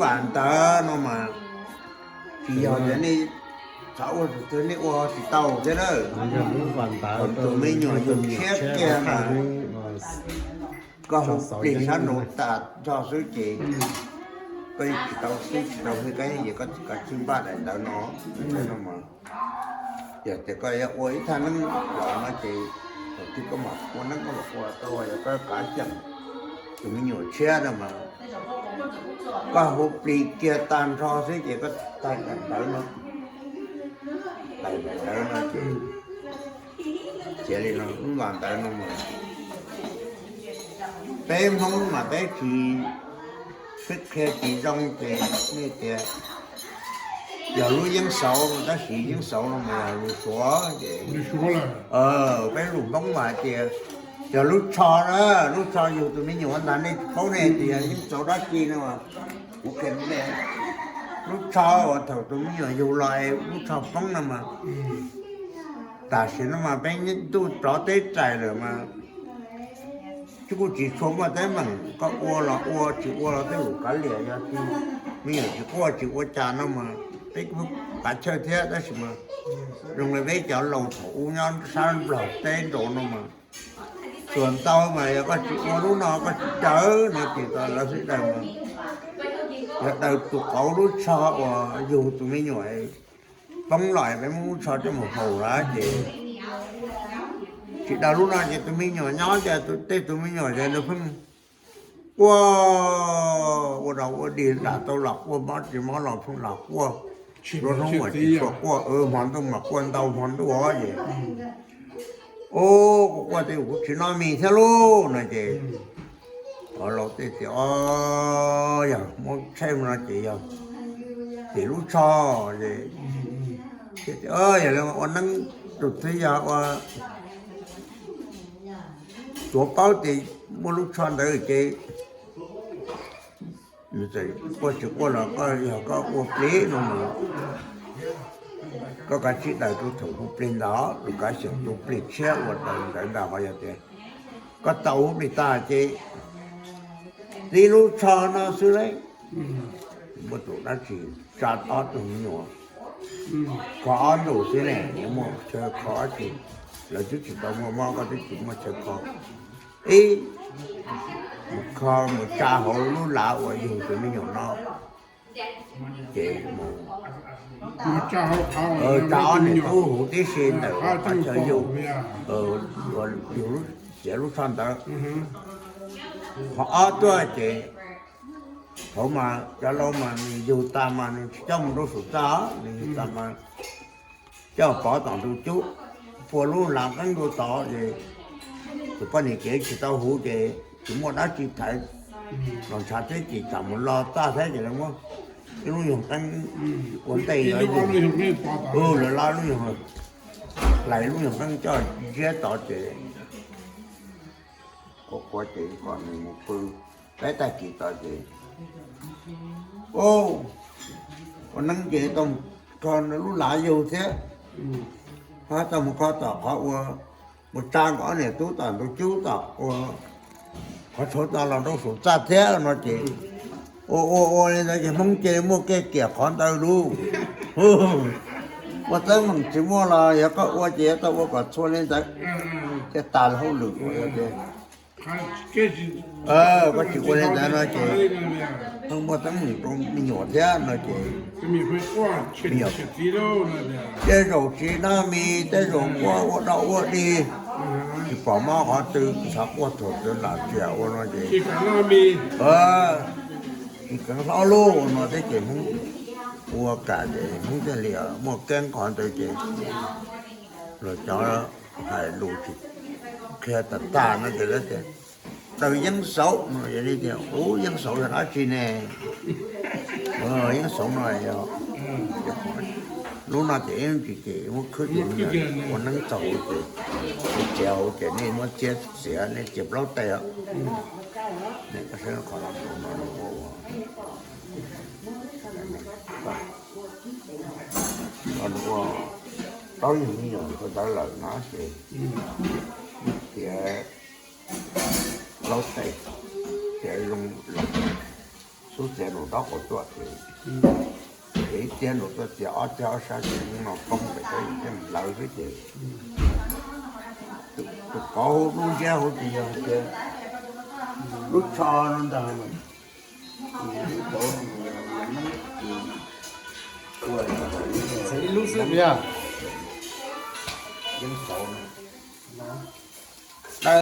Vam ntawv no mas tsis yog tias nej xav ua tus twg nej ua tsis tau thiab na. Tus me nyuam yug tshiab kiag mas koj hu plig sab nraud tas tso xwb ces koj yeej tsis tau xwb tsis tau thiab, koj yeej kav tsij npaj daim ntawv no. Yog tias koj yuav ua ib thaj neeb los no ces thaum twg koj mam ua neeb koj mam ua tau, yog koj kav xeem tus me nyuam tshiab no mas koj hu plig kiag tag nrho xwb ces koj thaij daim ntawv no, thaij daim ntawv no ces txiav li no, lub vam ntawv no mas peb Hmoob mas peb tsis, peb qhia tsis zoo ces nej tias yog lub yeeb xauv no, tab sis yeeb xauv no mas yog lus Suav ces peb lus Hmoob mas hais tias yog lub tsho na, lub tsho yug tus me nyuam ntag, nej tsis paub nej tias yeeb xauv dab tsi no. Kuv qhia nej, lub tsho uas thaum tus me nyuam yug los es lub tsho poob no mas tam sim no mas peb ntuj rov teb rais lawm mas tsis kuj tsis tshua muaj teeb meem, koj ua los ua tsis ua los tej zaum kav liam, yog tsis, me nyuam tsis quaj tsis ua cas no mas peb kuj kav chawj thiab, tab sis mas zoo li peb cov laus thaum ub nyob sab Nplog teb nraud no mas tsuas ntau mas yog koj tsis ua lub no koj tsis cawv no ces lawv sawv daws mas yog daws tus qauv lub tsho uas yug tus me nyuam poob los peb muab lub tsho coj mus haus lawm ces tsis daws lub no ces tus me nyuam nyob ces tej tus me nyuam ces nws pheej quaj, ua dog ua dig, dam tau los quaj, mob tsis mob los pheej los quaj, lub hnub uas tsis tshua quaj, hmo ntuj mas quaj ntau hmo ntuj os ces, o, kuv quaj tej kuv tsis noj mis thiab lauj no ces, o, laus tej tias, o, yog muab tsheej no ces yog tim lub tsho ces, yog li ua neeb tus twg yog ua tuav paub tias muaj lub tsho ntawd ces quaj tsis quaj los koj yog koj ua plig no mas koj kav tsij daws tus thaum hu plig ntawd, tus kav xyeem tus plig tshiab ua daws ntawd ntag. Ho yog tias koj tau hu plig tag ces tib lub tsho no xwb lauj, muaj tus dab tsi tsa ob tug me nyuam kho ob ntus xwb ne, yuav muaj chaw kho dab tsi? Lawv twb tsis tau muaj mob koj twb tsis muaj chaw kho. Ib, mus kho mus tsa hauv lub lav uas yug tus me nyuam no ces mus tsa ob niam tub huv tib si ntawm qhov chaw yug, yug, txiav lub tsho ntawd. Qhov ob tuaj ces hauv mas cov laus mas nws yug tas mas nws tsis coj mus rau saum txaj, nws yug tas mas coj pov tom ntu cub, pua lub lav qeeb ntua tod es tus poj niam kev tsis tau huv ces tsis muaj dab tsi thaiv los ntshav thiab ces tsam mus lo txaj thiab ces lawv muab ib lub nyuag qeeb ua ntej los yug, lawv lo lub nyuag, hlais lub nyuag qeeb coj ntsiab tod ces qhuav qhuav ces kom nws mus pw peb tag kis tod ces, o, ua neeb ces tau mus kho lub lav yug thiab, ho tau mus kho tom qhov ua, mus tsa nkawd ob niam tub tom ntu cub tom ua, qhov tshauv tod los rau saum txaj thiab no ces ua ua ua li ntawd ces Hmoob cia li muaj kiag kiam qhov ntawd lauj. Ua teeb meem tsis muaj los yog koj ua ces yuav tau ua kom txhua li ntawd thiaj tas hauj lwm. Koj tsis ua li ntawd no ces pheej muaj teeb meem rau me nyuam thiab no ces me nyuam tej zaum tsis noj mis, tej zaum quaj ua dog ua dig, tsis pom mob qhov twg, xav quaj thaum twg lam txias ua no ces tsis keev hlob lub ua no thiab ces Hmoob ua kam ces Hmoob thiaj li muaj keeb qhov ntawd ces los cov hais lus tsis qhia tag tag no ces lawv tias daws yeeb xauv no, yog li tias ub yeeb xauv yog dab tsi ne? Yeeb xauv no yog lub no ces ib tsis ces muab khwb ces ua neeb txaus ces txiav hauv ces nej muab txiav txiav nej txiav plaub tais os. Qhov no ua, ua plaub yug me nyuam kawg ntawd lawm no ces txiav plaub tais, txiav zoo los xub txiav lus Tov qaum tuaj ces, ces ib txhia nrug tuaj txiav ob txhia ob sab ces hnub no poob pem teb yeej hlawv xwb ces tus qauv hnub ntsiab huv tsis yog tias lub tsho no ntag, ib lub xwb yog yeeb tauv no.